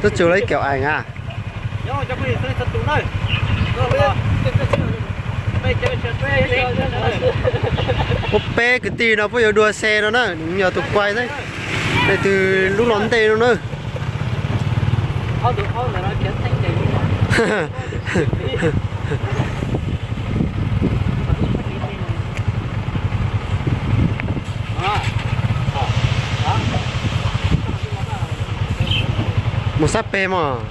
Tub Tsu lawv ib kawm eev a. Puab peb kwv tij no puab yuav dua xe no na, yog tus kuai xwb. Leej twg lub no ntej no na. Mus sab peg mog.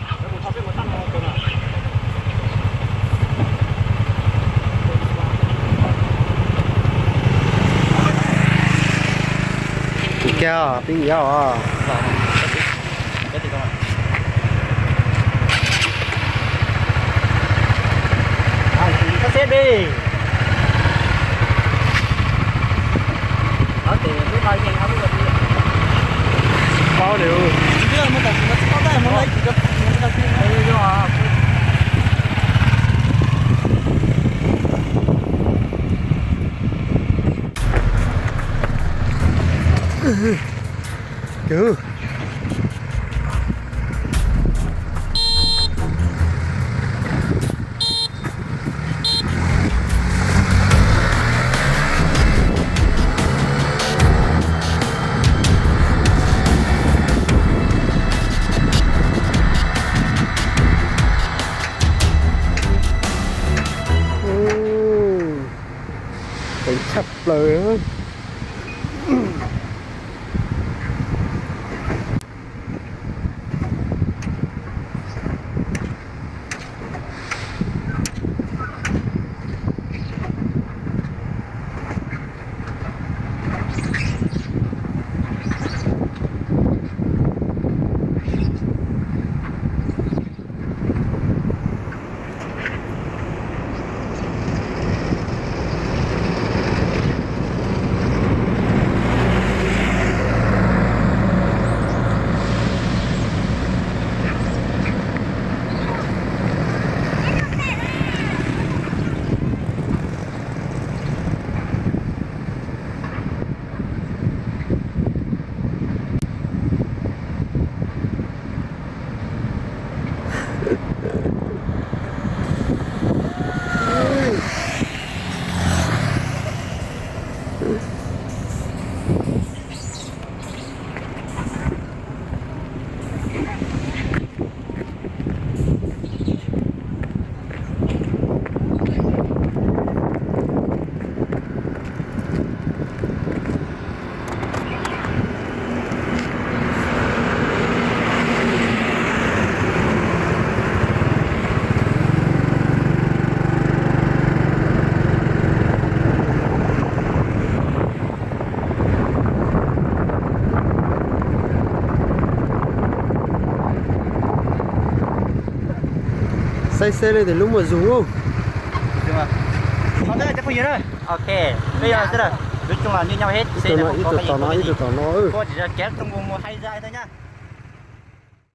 Tus kiag peb yim os. Sab xeb di. Paub li. Ceev tshaj plaws. Saib seb leej twg lub muaj zug. Ok, peb yog xwb, lub cooj los nyob nyob hib, ib tug tom no, ib tug tom no.